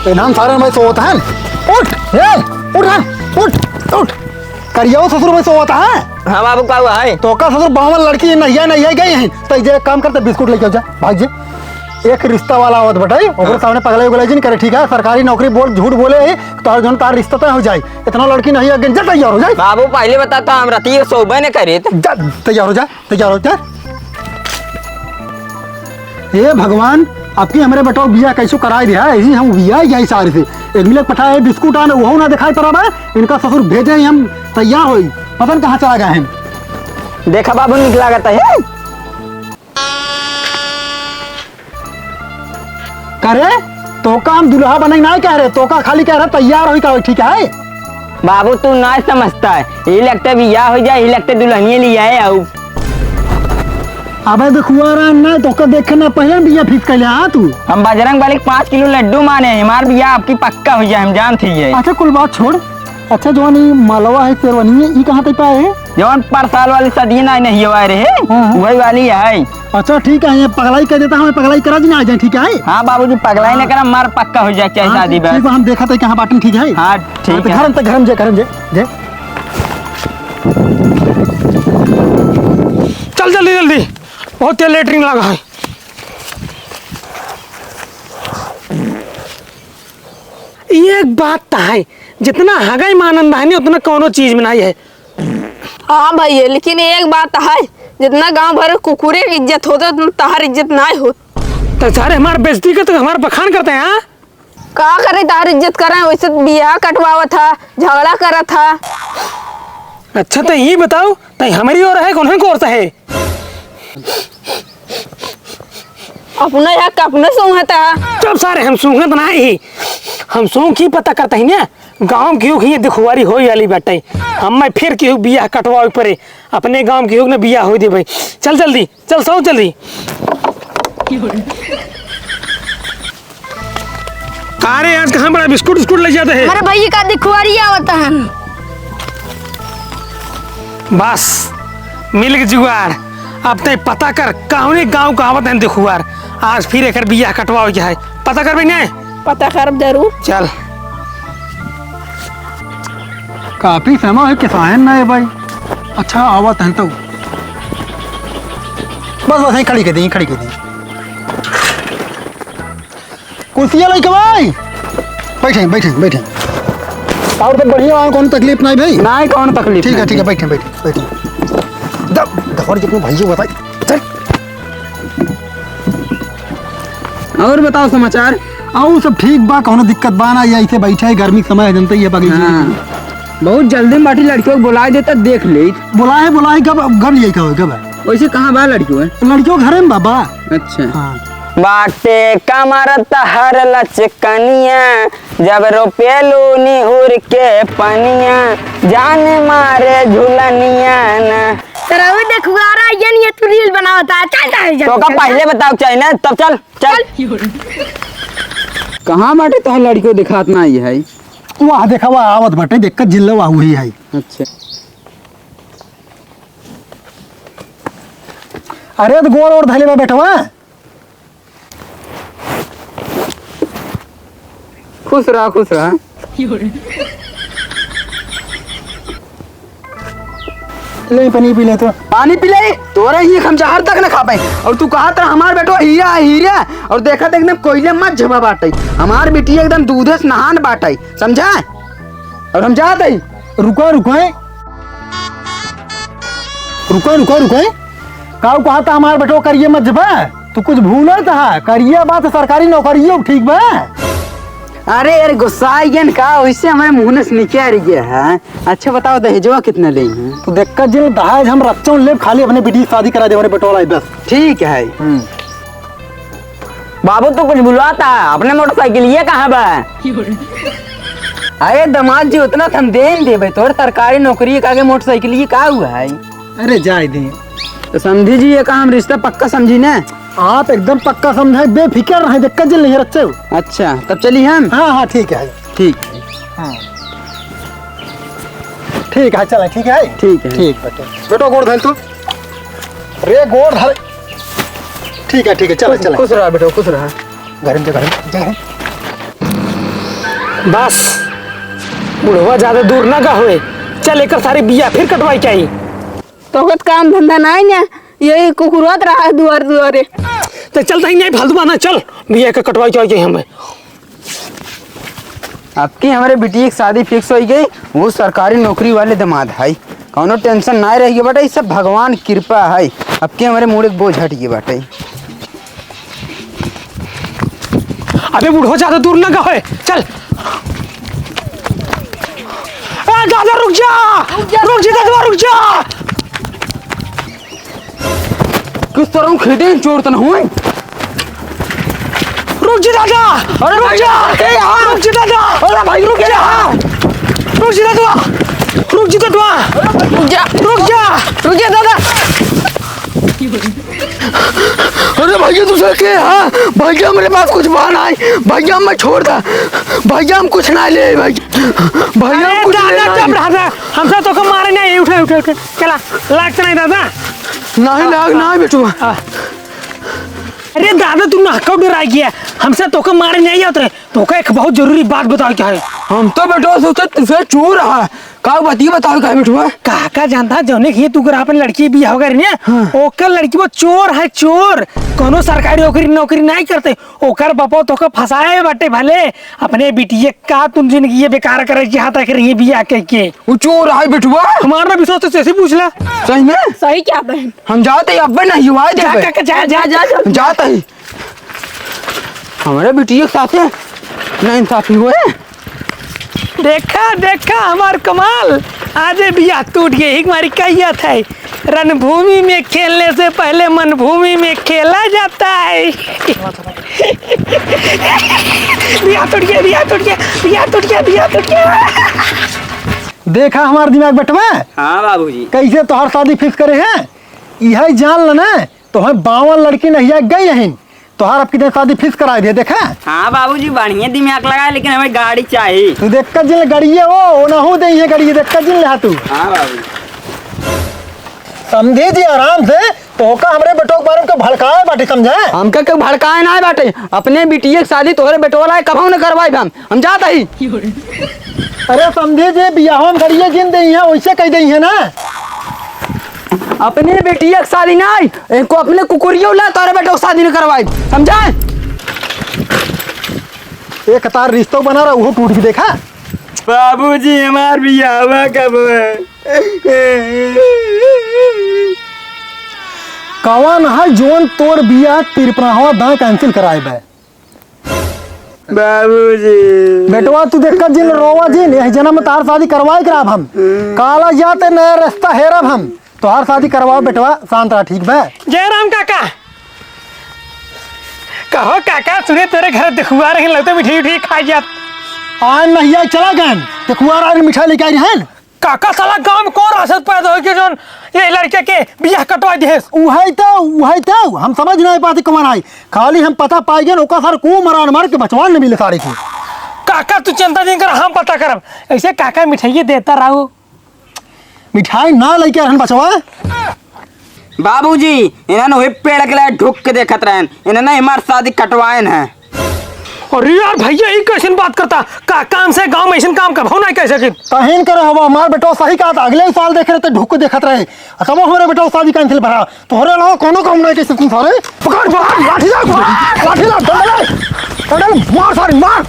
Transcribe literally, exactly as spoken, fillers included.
ए नाम सारे में सोवत हैं। उठ, ए, उठ रे, उठ, उठ। करियाओ ससुर में सोवत है। हाँ बाबू, का हुआ है? तोका ससुर बावन लड़की नहिया नहिया गई हैं। तो जे काम करते बिस्कुट लेके जा, भाग जे। एक रिश्ता वाला आवत बटाई, ओकरे हाँ। सामने पगलाई उगलाई जिन करे, ठीक है? सरकारी नौकरी बोल, झूठ बोले है, तो जौन तार रिश्ता तय हो जाए। इतना लड़की नहिया गई, जा तैयार हो जाए। बाबू पहले बता तो हम रतिये सोबे न करे। जा, तैयार हो जा। तैयार हो, तैयार। हे भगवान, आपकी हमरे बेटवा बियाह कैसो कराई दिया, ऐसी हम बियाह जाई सारे से। एक मिनट पठा है बिस्कुट आने, वहू ना दिखाई पड़ा बा। इनका ससुर भेजे ही हम तैयार होई, पता न कहाँ चला गया है। देखा बाबू, निक लागत है। करे, तोका हम दुल्हा बनई नाय कह रहे, तोका खाली कह रहे तैयार होई का होई, ठीक है? बाबू, तू नाय समझता है, यही लगते बियाह हो जाए, यही लगते दुल्हनिया ले आए आऊ। अबे देखुआ रहा ना, तोका देखे ना पहले बियाह fix कर लिया, हाँ तू? हम बजरंग बली के पाँच किलो लड्डू माने हैं, हमार बियाह आपकी पक्का हो जाए, हम जानत ही है। अच्छा, कुल बात छोड़, अच्छा, जौन ई मलवा है, शेरवानी है, ई कहाँ तक पाए है? जौन पर साल वाली सदिये ना नहीं हुआ रहे, हाँ, हाँ। वही वाली है। अच्छा, ठीक है, ये पगलाई कर देता हूँ, पगलाई करा दी ना आ जाए, ठीक है? हाँ बाबूजी, पगलाई हाँ। ना करा, मार पक्का हो जाए, चाहे हाँ, शादी ठीक बस। बा, हम देखा थे कहाँ बाटन, ठीक है? हाँ, ठीक हाँ, तो है। घर में, तो घर में जे, घर में जे, जे। चल जल्दी, जल्दी, बहुत तेज लेटरिन लगा है। एक बात तो है, जितना हगाई में आनंद है नहीं, उतना कौनो चीज में नहीं है। हाँ भैया, लेकिन एक बात है, जितना गांव भर कुकुरे की इज्जत होत है, उतना तहार इज्जत नहीं होत। तो सारे हमार बेइज्जती करते, हमार बखान करते हैं, हाँ? का करे, तहार इज्जत करें, वैसे बियाह कटवावत है, झगड़ा करत है। अच्छा, तो ये बताओ, तो हमारी ओर है, कौन है, कौन सा है? अपने हक अपने सूंघत है। चुप सारे, हम सूंघत नाही। हम सूंघ की पता करता ही ना। गांव की हुक ही दुखवारी होई वाली बाटे। हमें फिर की हुक बियाह कटवावे पड़े। अपने गांव की हुक ना बियाह होई दे भाई। चल जल्दी, चल सो जल्दी। का रे, आज कहाँ बड़ा बिस्कुट उस्कुट ले जाते हैं? अरे भैया का दुखवारी आवत है। बस, मिल गई जुगाड़। अब तय पता कर, कौने गांव का आवत हैं दुखवार। आज फिर एकर बियाह कटवावे के है। पता कर बे ने? पता करब जरूर। चल। काफी समय है, किसायन ना है भाई। अच्छा, आवत हैं तो। बस, बस, यहीं खड़ी कर दी, यहीं खड़ी कर दी। कुर्सिया लइके भाई, बैठे, बैठे, बैठे। और सब बढ़िया, और कौनो तकलीफ नहीं भाई? नहीं, कौनो तकलीफ ठीक है, नहीं। ठीक है, बैठे, बैठे, बैठे। दब, दफड़ जितने भाइयों बताई, चल। और बताओ समाचार? और सब ठीक बा, कौनो दिक्कत बा ना, ये ऐसे बैठे है, गर्मी के समय है, जनते ही है बगीचे में। हाँ, बहुत जल्दी में बाटी, लड़कियों को बुलाए देता, देख ले। बुलाए, बुलाए, कब, कब लिए, कब, कब है? वैसे कहाँ बा लड़कियों है? लड़कियों घरे में बा, बा। अच्छा। हाँ। बाटे कमर तहर लचकनिया, जब रोपेलू निहुर के पनिया, जान मारे झुलनिया ना। तेरा वो देखुआरा, ये नहीं है, तू रील बनावता है, चल, चल, चल, तो का चल, पहले चल। बताओ चाहिए ना, तब चल, चल। चल। कहाँ बाटे तोहर लड़कियों दिखात ना आई है? वाह, देखा, वाह, आवत बाटे, देख कर जिल्ला वाह हुई है। अच्छा। अरे, तो गोड़ ओड़ धइले बा बेटवा। खुश रहा, खुश रहा। ले, पानी पी ले तो। पानी पी ले, तोरा ही हम जहर तक न खा पाए। और तू कहा था हमार बेटवा हीरा है, हीरा। और देखा तो एकदम कोयले मत झबा बाटे। हमार बिटिया एकदम दूधे से नहान बाटे, समझा? और हम जात हई। रुको, रुको, रुको, रुको, रुको। काऊ कहा था हमार बेटवा करिए मत जबा? तू कुछ भूलत हा, करिए बात सरकारी नौकरियों ठीक बा। अरे यार, गुस्सा आ गया न का? वैसे हमारे मुंह से निकल रही है। अच्छा बताओ, दहेजवा कितना ले हैं? तू देख कर जिन दहेज हम रच्चों लेब, खाली अपने बिटिया से शादी करा दे हमारे बेटवा लाई बस। ठीक है। हम्म। बाबू, तू कुछ बुलवाता, अपने मोटरसाइकिल ये कहाँ बा? अरे दामाद जी, उतना तो हम दे ही देबे, तोर सरकारी नौकरी के आगे मोटरसाइकिल ये का हुआ है? अरे जाए दे। तो समझी जी, ये का हम रिश्ता पक्का समझी ना? आप एकदम पक्का समझे, बेफिक्र रहे, दिक्कत जिन नहीं रखे हो। अच्छा, तब चली हम। हाँ, हाँ, ठीक है। ठीक। हाँ। ठीक है, चला, ठीक है? ठीक है। ठीक, बेटो। बेटो, गोड़ धर तू। रे, गोड़ धर। ठीक है, ठीक है, चला, खुश, चला। खुश रहा बेटो, खुश रहा। घर में जा, घर में जा, घर में। बस, बुढ़वा ज्यादा दूर ना गा होए। चल, एकर सारी बिया फिर कटवाई के आई। तोहत काम धंधा नाई ना, यही कुकुरत रहा है दुआर दुआरे। तो चल, तहीं नहीं फालतू बहाना, चल, बिया के कटवाई के आई हमें। अबकी हमरे बिटिया के शादी fix होइ गई, वो सरकारी नौकरी वाले दामाद है, कौनो tension नाई रह गई बाटे, ई सब भगवान कृपा है। अबकी हमरे मूड़े के बोझ हट गई बाटे। अबे बुढ़ो, ज्यादा दूर ना गा होए, चल। ए दादा, रुक जा, रुक जा दादा, रुक जा। किस तरह खेदे चोर तन हुए। रुक जी दादा, अरे रुक भाई, जा। रुक जा। अरे भाई, रुक जा। रुक जी दादा, रुक जी दादा। रुक जा। रुक जा। रुक जा दादा। अरे भैया, तू सर के, हाँ? भैया, मेरे पास कुछ बहाना है। भैया, मैं छोड़ दा। भैया, हम कुछ ना ले, भाई। भैया, हम अरे कुछ दादा, लेना चुप है। रहा था। हमसे तोका मारे नहीं। उठे, उठे, उठे। चला, लाग तो नहीं दादा। नहीं, लाग ना, बेटुआ। हाँ। अरे दादा, तू ना हकौ डराई गया। हमसे तोका मारे नहीं आवत रहे। तोका एक बहुत जरूरी बात बतावे के है। हम तो बेटवा सोचे तुझसे चोर है। का बात ये बतावे का है बेटवा? काका जानता, जौने के तू कर अपन लड़की बियाह करे ने, हाँ। ओकर लड़की वो चोर है, चोर। कोनो सरकारी नौकरी, नौकरी नहीं करते। ओकर बापो तोका फंसाए बाटे भले। अपने बिटिया का तुम जिंदगी ये बेकार करे, यहाँ तक रही बियाह कह के। वो चोर है बेटवा। हमारा ना विश्वास तो ऐसे पूछ ला। सही में? सही क्या बहन? हम जाते ही अब्बे नहीं हुआ है जा, देबे। जा, जा, जा, जा, जा। जाते ही। हमरे बिटिया के साथे नाइंसाफी हुए। देखा, देखा हमार कमाल। आजे बियाह टूट गई, हिक मारी कहियत है, "रणभूमि में खेलने से पहले मनभूमि में खेला जाता है।" बियाह टूट गया, बियाह टूट गया, बियाह टूट गया, बियाह टूट गया। देखा हमार दिमाग बेटवा। हाँ बाबूजी। कैसे तोहार शादी fix करे हैं? यही जान ल ना, तोहर बावन लड़की नहिया गई हइन, तोहार अब कितने शादी fix कराए दे, देखा? हाँ बाबूजी, बढ़िया दिमाग लगाए, लेकिन हमें गाड़ी चाहिए। तू देख कर जिन गाड़िए हो, वो ना हो दे ये गाड़िए, देख कर जिन ले तू। हाँ बाबूजी। समझी जी आराम से, तोहका हमरे बेटो के बारे में के भड़काए बाटे, समझा? हमका के भड़काए ना बाटे, अपने बिटिया के शादी तोहरे बेटवा लाए कभऊ न करवाई हम। हम जात ही। अरे समझे जे बियाह में करिए जिन देई है, वैसे कह देई है ना। अपने बेटिया के शादी नाई, इनको अपने कुकुरियो ला, तोरे बेटो के शादी न करवाई, समझा? एक तार रिश्तो बना रहा, वो टूट भी देखा। बाबूजी, हमार बियाहवा कब है? कवन है जोन तोर बियाह तिरपनाहवा दां cancel कराए बे? बाबूजी। बेटवा, तू देखत जिन, रोवा जिन, यह जन्म में तोहार शादी करवाए के रहब हम। काला जाते नया रास्ता हेरब हम। तोहार शादी करवाओ बेटवा, शांत रह, ठीक बा? जय राम काका। कहो काका, सुने तेरे घर देखुआ रहे, लगते मिठाई उठाई खा जात। आन नहीं आई, चला गए। देखुआ रहे, मिठाई लेके आई रहन। काका, साला गांव में कौन राक्षस पैदा होइके जौन ये लड़के के बियाह कटवा दिहेस? उहै तो, उहै तो, हम समझ नहीं पाते कौन आई। खाली हम पता पाई गए, ओका सार को मरान मार के बचवान न मिले सारे के। काका, तू चिंता नहीं कर, हम पता करब। ऐसे काका मिठाई देता रहो। मिठाई ना लेके रहन बचवा। बाबूजी, इन्हन वही पेड़ के लिए ढुक के देखत रहन, इन्हन हमार शादी कटवाएन है। अरे यार भैया, ई कैसन बात करता? का काम से गांव में ऐसन काम कभो नहीं कह सकित। तहिन कर हवा, हमार बेटवा सही कहा था, अगले साल देखे रहते ढुक के देखत रहे, आ तब हमारे बेटवा शादी cancel भरा। तोहरे अलावा कोनो काम नहीं कह सकित सारे। पकड़, पकड़, लाठी ला, लाठी ला, डंडा ला, डंडा ला, मार सारे, मार।